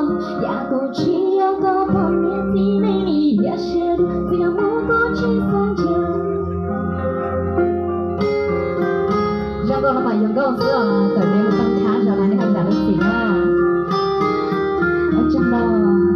Yam kuv tsis yog koj poj niam txiv neej, yam sia dua txiv yog muab koj tshee xav ntshe. Zaj nkauj no mas yuav nkauj xwb os, txawm tias mus tau ncha zog los nej ho zam lub txim na. Ua tsaug ntau.